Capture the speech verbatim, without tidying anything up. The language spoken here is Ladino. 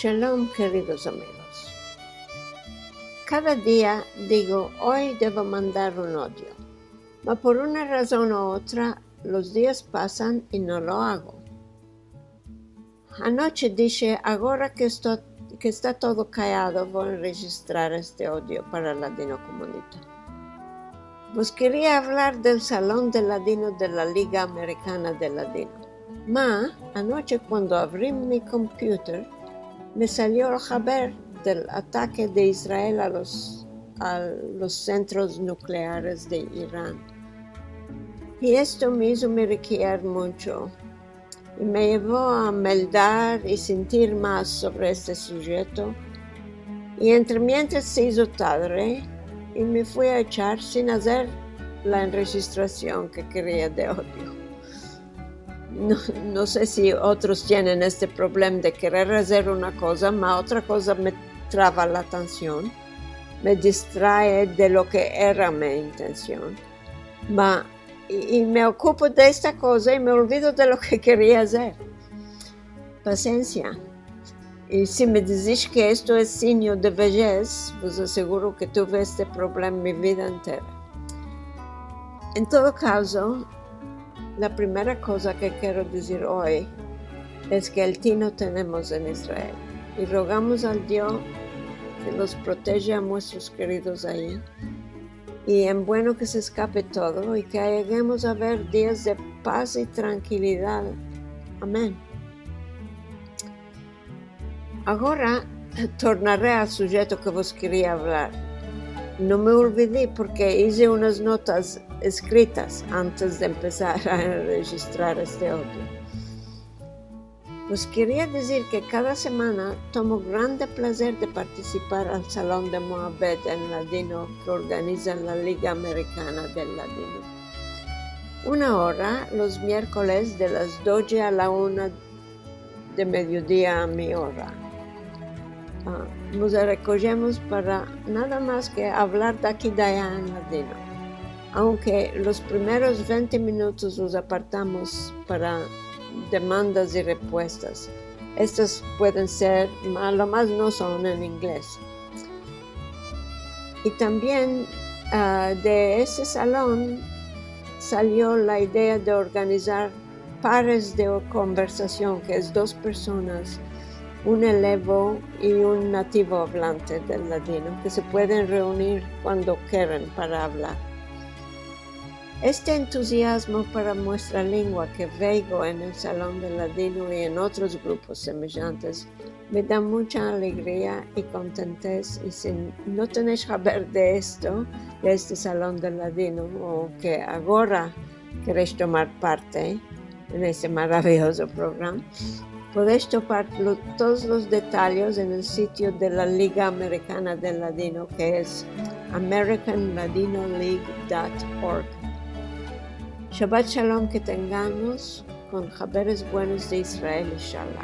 Shalom, keridos amigos. Kada dia digo, oy devo mandar un audio. Ma por una razon u otra, los dias pasan i no lo ago. Anoche dishe, agora ke esto, ke esta todo kayado, vo a rejistrar este audio para Ladino Komunita. Vos keria avlar del Salon de Ladino de la Liga Amerikana de Ladino. Ma, anoche kuando avri mi kompyuter, me salio el haber del atake de Israel a los, a los sentros nukleares de Iran. I esto me izo merikiar muncho. I me yevo a meldar i sentir mas sovre este sujeto. I entre mientras se izo tadre, i me fui a echar sin azer la enrejistrasion ke keria de audio. No, no se si otros tienen este problem de kerer azer una koza, ma otra koza me trava la atension, me distrae de lo ke era mi intension. Ma, i, i me okupo de esta koza i me olvido de lo ke keria azer. Pasensia. I si me dizish ke esto es sinyo de vejez, vos aseguro ke tuve este problem mi vida entera. En todo kazo, la primera koza ke kero dizir oy es ke el tino tenemos en Israel. I rogamos al Dio ke los proteje a muestros keridos ayi. I en bueno ke se eskape todo i ke ayegemos a ver dias de pas i trankilidad. Amen. Agora, tornare al sujeto ke vos keria avlar. No me olvidi porke ize unas notas eskritas antes de empesar a enrejistrar este audio. Vos keria dizir ke kada semana tomo grande plazer de partisipar al Salon de Moabet en Ladino ke organiza la Liga Amerikana del Ladino. Una ora los mierkoles de las doje a la una de mediodia a mi ora. A, mos rekojemos para nada mas ke avlar de aki de aya en ladino. Aunke los primeros vente minutos los apartamos para demandas i repuestas. Estas pueden ser, ma, lo mas no son en inglez. I tambien, a, de este salon salio la idea de organizar pares de konversasion, ke es dos personas, un elevo i un nativo avlante del ladino, ke se pueden reunir kuando keren para avlar. Este entuziazmo para muestra lengua ke veo en el Salon del Ladino i en otros grupos semejantes me da muncha alegria i kontentes, i si no tenesh haber de esto, de este Salon del Ladino, o ke agora keresh tomar parte en este maraviyozo programa, podesh topar lo, todos los detalyes en el sitio de la Liga Amerikana del Ladino, ke es american ladino league dot org. Shabbat Shalom, ke tengamos kon haberes buenos de Israel, inshallah.